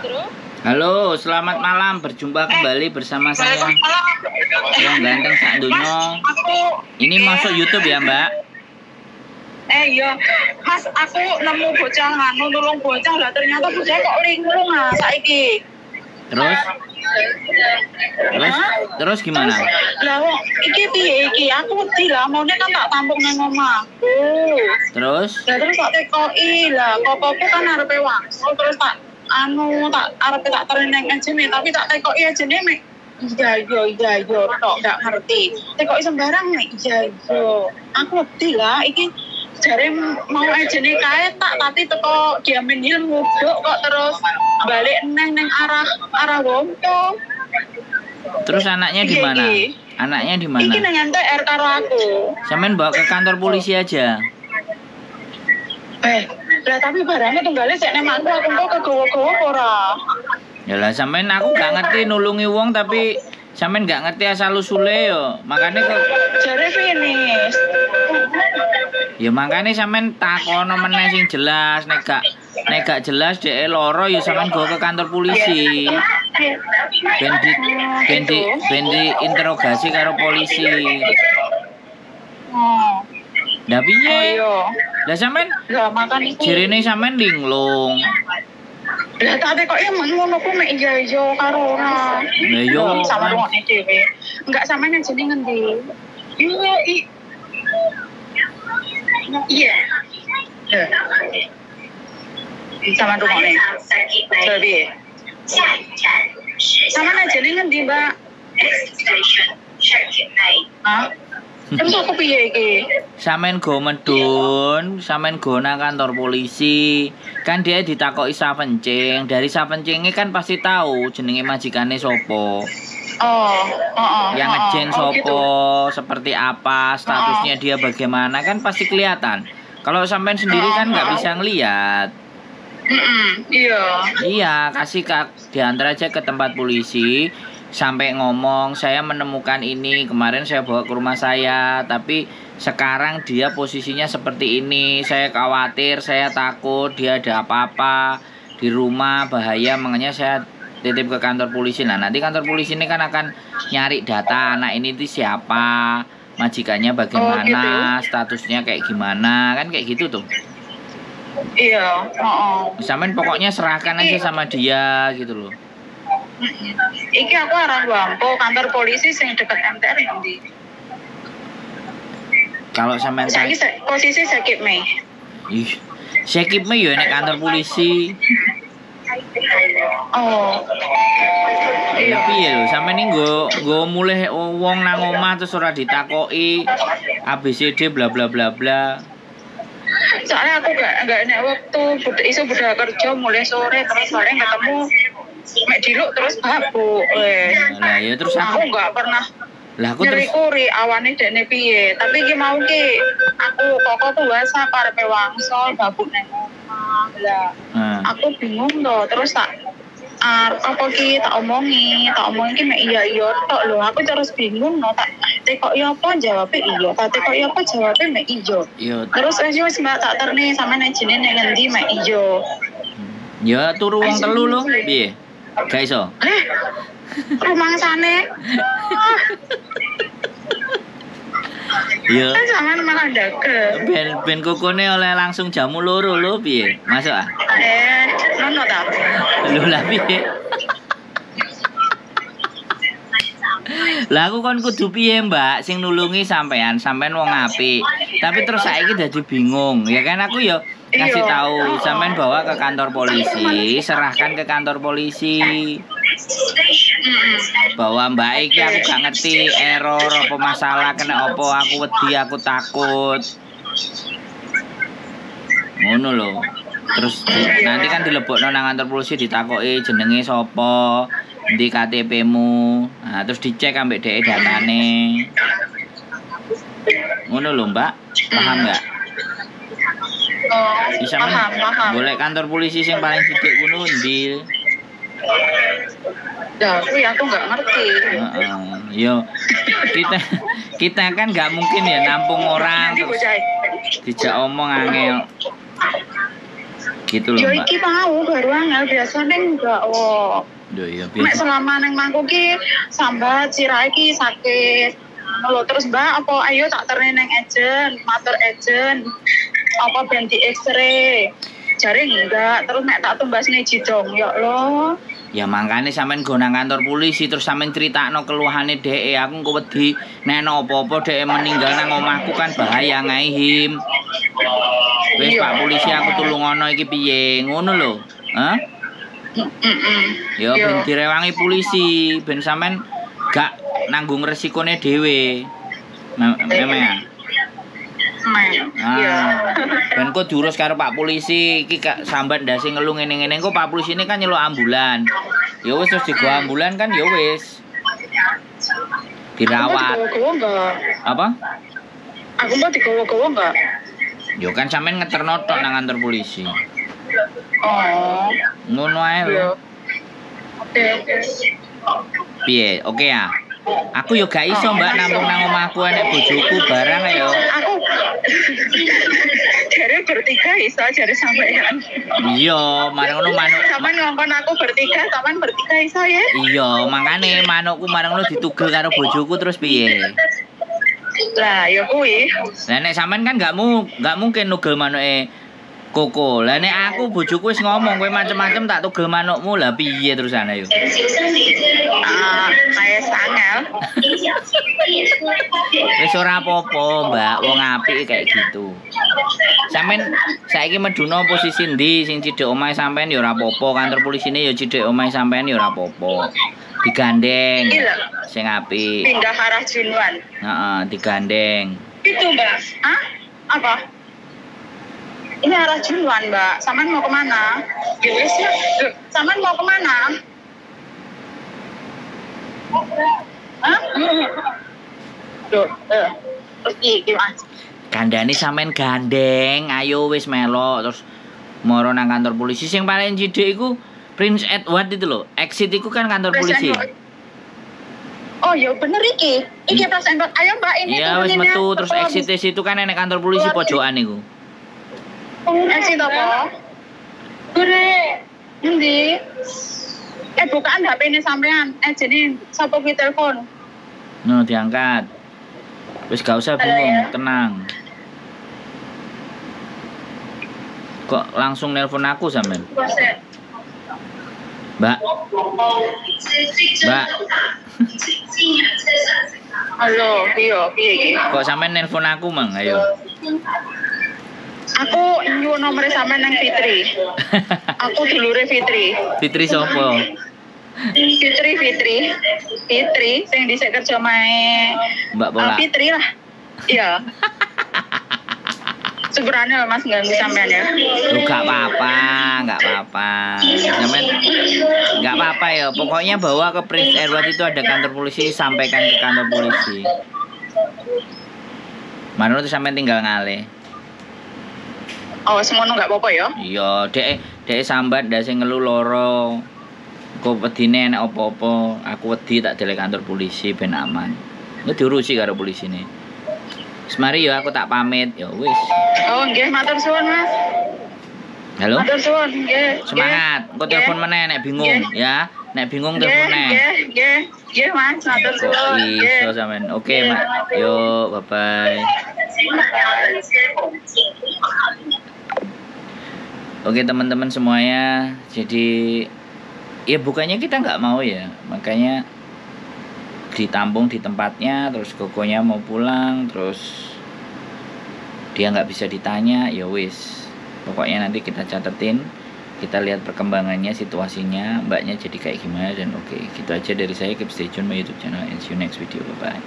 Bro. Halo, selamat malam. Berjumpa kembali bersama saya yang ganteng sak donya. Ini masuk YouTube ya, Mbak? Iya. Mas, aku nemu bocah nganu nulung bocah lah, ternyata bocah kok linglung ah saiki. Terus? Terus gimana? Lah iki piye iki? Aku wedi lah, maune kan tak tampung nang omahku. Terus? Lah terus tak tekoki lah, kokoku kan arepe wangsul terus tak anu tak arepe tak teren nang ajene, tapi tak tekoki ajene mek iya tok ndak ngerti. Tekoki sembarang mek iya. Aku wedi lah iki jare mau ajene kae tak tapi teko Diamin Hill muduk kok terus balik neng neng arah Wompo. Terus anaknya di mana? Anaknya di mana? Iki nang MTR karo aku. Sampean bawa ke kantor polisi aja. Lah tapi barangnya tunggale sik nang aku kok kegowo-gowo ora. Ya lah sampean aku gak ngerti nulungi wong tapi sampean gak ngerti asal usule yo. Makane kok jare finish. Ya makane sampean takono meneh sing jelas, nek gak jelas dhek loro ya sampean go ke kantor polisi. Ben di interogasi karo polisi. Oh. Lah piye? Lah sampean lah makan iku. Jarene sampean linglung. Lah tapi kok ya ngono ku mek iya karo ora. Lah yo sama rungokne dhewe. Enggak sampean jenenge ngendi? Iya. Iya. Sama rungokne. Jadi. Sama jenenge ngendi, Mbak? Hah? Terus aku piye iki? Sampeyan go medun, sampeyan go nang kantor polisi. Kan dia ditakoki sapencing, dari sapencinge kan pasti tahu jenenge majikane sopo. Oh, yang ngejen sopo, gitu. Seperti apa, statusnya dia bagaimana kan pasti kelihatan. Kalau sampeyan sendiri kan nggak bisa ngelihat. Iya. Iya, kasih diantar aja ke tempat polisi. Sampai ngomong, saya menemukan ini, kemarin saya bawa ke rumah saya, tapi sekarang dia posisinya seperti ini, saya khawatir, saya takut dia ada apa-apa di rumah, bahaya, makanya saya titip ke kantor polisi. Nah, nanti kantor polisi ini kan akan nyari data anak ini itu siapa, majikannya bagaimana, gitu. Statusnya kayak gimana, kan kayak gitu tuh. Iya, Sampean pokoknya serahkan aja sama dia gitu loh. Iki aku arah Wampo, kantor polisi sing deket MTR nanti. Kalau sampean saiki posisi Sekip Mei. Ih, Sekip Mei yo nek kantor polisi. Oh. Iya piye lho, sampean iki nggo mulih wong nang omah terus ora ditakoki ABCD bla bla bla bla. Soalnya aku gak nek waktu iso budal kerja mulai sore terus bareng ketemu mek diluk terus babuk wes. Lah ya terus aku enggak pernah. Lah aku terus nyeri-kuri awane dekne piye. Tapi iki mau ki aku koko ku WhatsApp arepe wangsol babuk nang omah. Lah aku bingung to terus tak apa ki tak omongi ki mek iya tok lho. Aku terus bingung no tak tekoki apa jawabe iya, tak tekoki apa jawabe mek iya. Terus wis Mbak tak terne sampean jenenge ning ngendi mek iya. Ya turu wong telu lho, piye? Gak iso. Rumangsane. Ya. Kan sampean malah ndagel. Ben kokone oleh langsung jamu loro lho, piye? Masuk ah? Nono ta. Lho lah piye? Lah aku kon kudu piye, Mbak? Sing nulungi sampean, sampean wong apik. Tapi terus saiki dadi bingung. Ya kan aku ya kasih tahu, sampean bawa ke kantor polisi, serahkan ke kantor polisi. Bahwa Mbak iki aku gak ngerti error apa masalah kena apa, aku wedi, aku takut. Ngono lho. Terus nanti kan dilebokno nang kantor polisi ditakoki jenenge sapa, endi KTP-mu. Nah, terus dicek ambek dhek datane. Ngono lho, Mbak. Paham gak? Bisa paham. Golek kantor polisi sing paling sithik kuno endi? Ya, aku nggak ngerti. Yo, kita kan nggak mungkin ya nampung orang terus dijak omong angel. Gitu loh, Yo Mbak. iki mau baru angel biasane enggak wo. Yo iya Nek biasa. selama nang mangku ki sambat sirahe ki sakit. Ngono lho, terus Mbak apa ayo tak terne nang agent, matur agent. Apa ben di X-ray. Jare enggak, terus nek tak tumbasne jidong ya Allah. Ya mangkane sampean go nang kantor polisi terus sampean critakno keluhane dheke, aku engko wedi nek ana apa-apa dheke meninggal nang omahku kan bahaya ngaihim. Wis Iya. Pak polisi aku tulungono iki piye, ngono lho. Hah? Ya Iya. ben direwangi polisi, ben sampean gak nanggung resikone dhewe. Memang ya. Iya. Ah, ben kok diurus karo Pak polisi, iki kak sambat ndase ngeluh ngene-ngene, engko Pak polisi ini kan nyeluk ambulan. Ya wis terus digawa ambulan kan ya wis. Dirawat. Aku digawa-gawa enggak? Apa? Aku mau digawa-gawa enggak? Ya kan sampean ngeterno tok nang kantor polisi. Oh. Ngono ae Iya. lho. Oke, oke. Piye? Oke ya. Aku yo gak iso Mbak nampung nang omahku enek bojoku barang ayo. Aku jare bertiga iso jare sampean. Iya, marang ngono manuk. Sampean ngongkon aku bertiga, sampean bertiga iso ya. Iya, makane manukku marang ngono ditugel karo bojoku terus piye? Lah, ya kuwi. Lah nek sampean kan gak mungkin nugel manuke Koko. Lah nek aku bojoku wis ngomong kowe macem-macem tak tugel manukmu, lah piye terusan ayo. Ah, kayak sangel. Wis ora apa-apa, Mbak, wong apik kayak gitu. Sampean saiki meduna posisi ndi sing cidhek omahe sampean ya ora apa-apa, kantor polisine ya cidhek omahe sampean ya ora apa-apa. Digandeng sing apik. Pindah arah Junwan. Heeh, digandeng. Itu, Mbak. Hah? Apa? Ini arah Junwan, Mbak. Sampean mau kemana? Ya wis ya. Sampean mau kemana? Hah? Duh, terus iki, Mas. Kandhane sampean gandeng, ayo wis melok terus moro nang kantor polisi. Sing paling cidhek iku Prince Edward itu lho. Exit iku kan kantor Prince polisi. Edward. Oh, ya bener iki. Iki Prince Edward. Ayo, Mbak, ini Iya wis turunin ya. metu terus exit situ kan enek kantor polisi pojokan iku. Exit apa? Gue. Endi? Bukaan HP ini sampean. Jadi sapa kuwi telepon? No, diangkat. Wis gak usah bingung, ya. Tenang. Kok langsung nelpon aku sampean? Mbak. Mbak. Halo, piye piye iki? Kok sampean nelpon aku, Mang? Ayo. Aku nyuwun nomere sampean nang Fitri. Aku dulure Fitri. Fitri sopo? Fitri. Fitri sing dhisik kerja mae Mbak Pola. Fitri lah. Iya. Sebenarnya loh Mas ganggu sampean ya. Lu gak apa-apa, gak apa-apa. Sampean gak apa-apa ya. Pokoknya bawa ke Prince Edward itu ada kantor polisi, sampaikan ke kantor polisi. Mana tuh sampean tinggal ngalih. Oh, semono gak apa-apa ya? Iya, dek sambat ndak sing ngelu loro. Kok wedine enek apa-apa, aku wedi tak delek kantor polisi ben aman. Lu diurusi karo polisine. Wis mari ya aku tak pamit. Ya wis. Oh, nggih, matur suwun, Mas. Halo. Matur suwun, nggih. Semangat. Engko telepon meneh nek bingung ya. Nek bingung telepon meneh. Nggih, nggih. Nggih, Mas, matur suwun. Iso sampean. Oke, Mak. Yo, bye bye. Oke teman-teman semuanya, jadi ya bukannya kita nggak mau ya, makanya ditampung di tempatnya, terus kokonya mau pulang, terus dia nggak bisa ditanya, ya wis. Pokoknya nanti kita catetin, kita lihat perkembangannya, situasinya, mbaknya jadi kayak gimana, dan oke, gitu aja dari saya. Keep stay tune my YouTube channel and see you next video, bye bye.